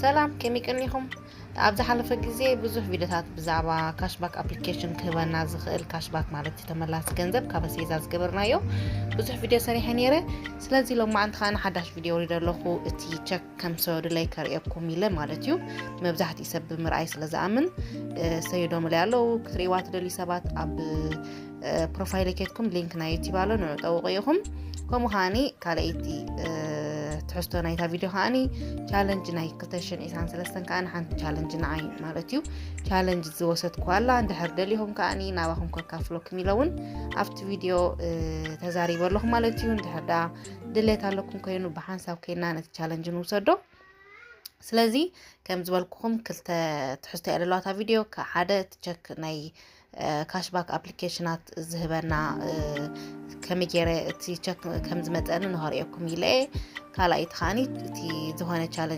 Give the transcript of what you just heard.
ሰላም፣ ከመይ ቀኒኹም? ኣብ ዝሓለፈ ግዜ ብዙሕ ቪድዮታት ብዛዕባ ካሽባክ ኣፕሊኬሽን ክህበና ዝኽእል፣ ካሽባክ ማለት እዩ ተመላሲ ገንዘብ ካብ ኣስቤዛ ዝገበርናዮ፣ ብዙሕ ቪድዮ ሰሪሐ ነይረ። ስለዚ ሎማዓንቲ ከኣ ሓዳሽ ቪድዮ ወሪደ ኣለኹ። እቲ ቸክ ከም ሰዮዱለይ ከርእየኩም ኢለ ማለት እዩ። መብዛሕትኡ ሰብ ብምርኣይ ስለ ዝኣምን፣ እ፣ ሰይዶምለይ ኣለዉ። ክትርእይዋ ትደልዩ ሰባት ኣብ፣ እ፣ ፕሮፋይል ኬድኩም ሊንክ ናይ ዩቲዩብ ኣሎ፣ ንዑ ጠውቑ ኢኹም። ከምኡ ከኣኒ ካልኣይቲ፣ እ፣ ትሕዝቶ ናይታ ቪድዮ ከኣኒ ቻለንጅ ናይ ክልተ ሽሕን ዕስራን ሰለስተን ከኣኒ ሓንቲ ቻለንጅ ንዓይ ማለት እዩ። ቻለንጅ ዝወሰድኩዋ ኣላ፣ እንድሕር ደሊኹም ከኣኒ ናባኹም ከካፍለኩም ኢለ እውን ኣብቲ ቪድዮ፣ እ፣ ተዛሪበ ኣለኹ ማለት እዩ። እንድሕር ደኣ ድሌት ኣለኩም ኮይኑ ብሓንሳብ ኮይና ነቲ ቻለንጅ ንውሰዶ። ስለዚ ከም ዝበልኩኹም ክልተ ትሕዝቶ እያ ዘለዋ እታ ቪድዮ። ከ-፣ ሓደ እቲ ቸክ ናይ፣ እ፣ ካሽባክ ኣፕሊኬሽናት ዝህበና፣ እ፣ ከመይ ገይረ እቲ ቸክ ከም ዝመፀኒ ንኸርእየኩም ኢለ እየ። ካልኣይቲ ከኣኒ እቲ ዝኾነ ቻለንጅ